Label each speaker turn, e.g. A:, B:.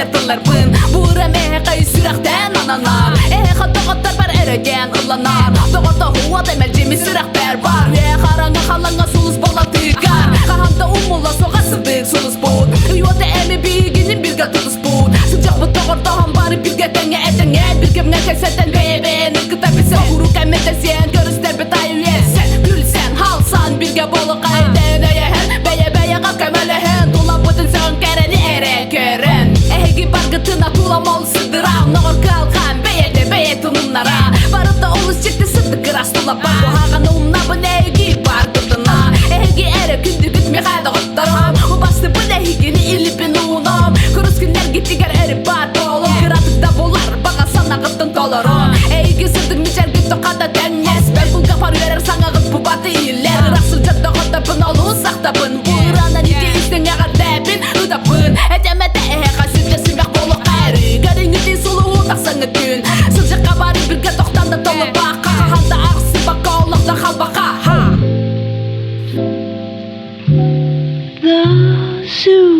A: этэр тылларбын Буурам эһэхэй сүрэхтэн ананар Эһэхэ доҕотторбар эрэ диэн ылланар Доҕордоһуота мэлдьими сүрэхпэр бар Үө хараҥа халаҥа сулус болатыгар Хаһан да умулла суоҕа сырдык сулуспут Уйуота эми биһигини биргэ тутуспут Сылдьахпыт доҕордоһон бары биргэ тэҥҥэ этэҥҥэ Бир кэмҥэ кэпсэтэн бэйэ-бэйэни кытта билсэн Куруук эмэтэсиэн көрүстэрбит айы үөрсэн Күлсэн, халсан биргэ буолуохха өйдөөн өйөһөн Бэйэ-бэйэҕэ көмөлөһөн Тулабытын сөҕөн кэрэни эрэ көрөн Эһиги баргытына тула мол сыдыра Ноҕор кыалҕан бэйэтэ бэйэтин умнара Барыта олус дьикти сырдык ыраас тулаба Куһаҕаны умнабын эһиги баргытына Эһиги эрэ күндүгүт миэхэ доҕотторум Убастыбын эһигини илиппин ууном Курус күннэргитигэр эрэ баар буолуҥ Кыратык да булар баҕа санаҕыттан толору Эйиги сырдык мичээргит тоқата тэҥнэспэт Булгапар үөрэр саҥаҕыт бубаты иһиллэр Ыраах сылдьар доҕотторбун олус ахтабын Буранан ити истиҥ эҕэрдэбин ытаппын Этем этэ эһэхэ сүргэ сүмэх буолуохха эрий Көрүҥүтүй сулуһу тахсаҥҥы күн Сылдьахха бары биргэ тохтон да толорбакка Хаһан да арахсыбакка олохтон халбаха
B: The zoo.